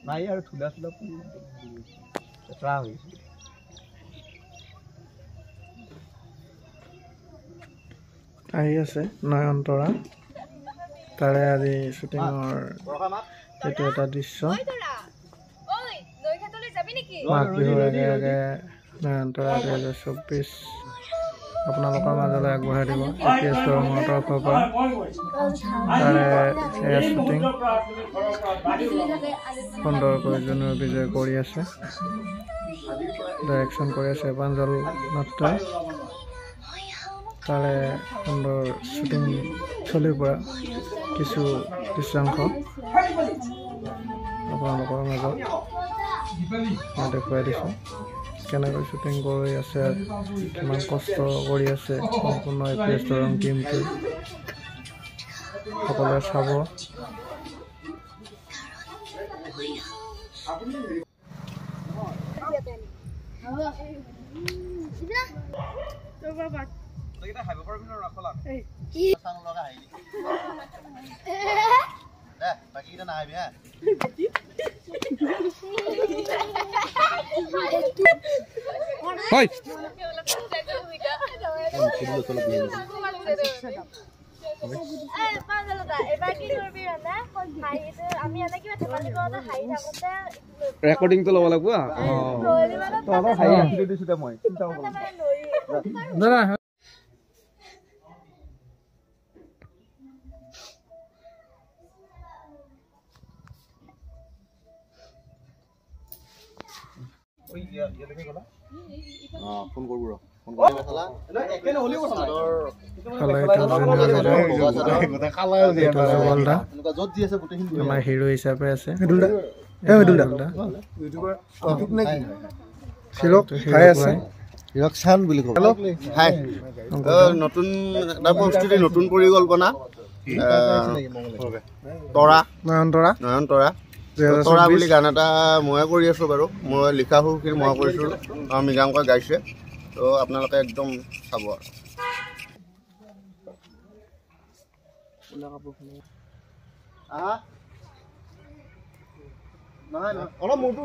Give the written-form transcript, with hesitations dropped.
নাই আৰু ধূলা চুলা পৰি লেতেৰা হৈ গৈছে। আহি আছে নয়নতৰা, তাৰে আজি শ্বুটিঙৰ এইটো এটা দৃশ্য। মাঘ বিহুৰ আগে আগে নয়নতৰা 2024 আপোনালোকৰ মাজলৈ আগবঢ়াই দিব এ পি এছ দৰঙৰ তৰফৰ পৰা। তাৰে এয়া শ্বুটিং সুন্দৰকৈ জুনিয়ৰ বিজয় কৰি আছে, ডাইৰেকশ্যন কৰি আছে প্ৰাঞ্জল দত্তই। তাৰে সুন্দৰ শ্বুটিং থলীৰ পৰা কিছু দৃশ্যাংশ আপোনালোকৰ মাজত মই দেখুৱাই দিছোঁ, কেনেকৈ শ্বুটিং কৰি আছে, কিমান কষ্ট কৰি আছে সম্পূৰ্ণ এ পি এছ দৰং টিমটো। সকলোৱে চাব। হয় ৰেকৰ্ডিংটো ল'ব লাগিব। দাদা ফোন কৰিব ৰ, ফোন আমাৰ হিৰো হিচাপে আছে নতুন এটা প্ৰস্তুতি, নতুন পৰিকল্পনা, তৰা নয়নতৰা নয়নতৰা তৰা বুলি গান এটা ময়ে কৰি আছোঁ বাৰু, মই লিখা সুৰখিনি মই কৰিছোঁ, মৃগাংকই গাইছে, ত' আপোনালোকে একদম চাব। আৰু অলপ মোৰটো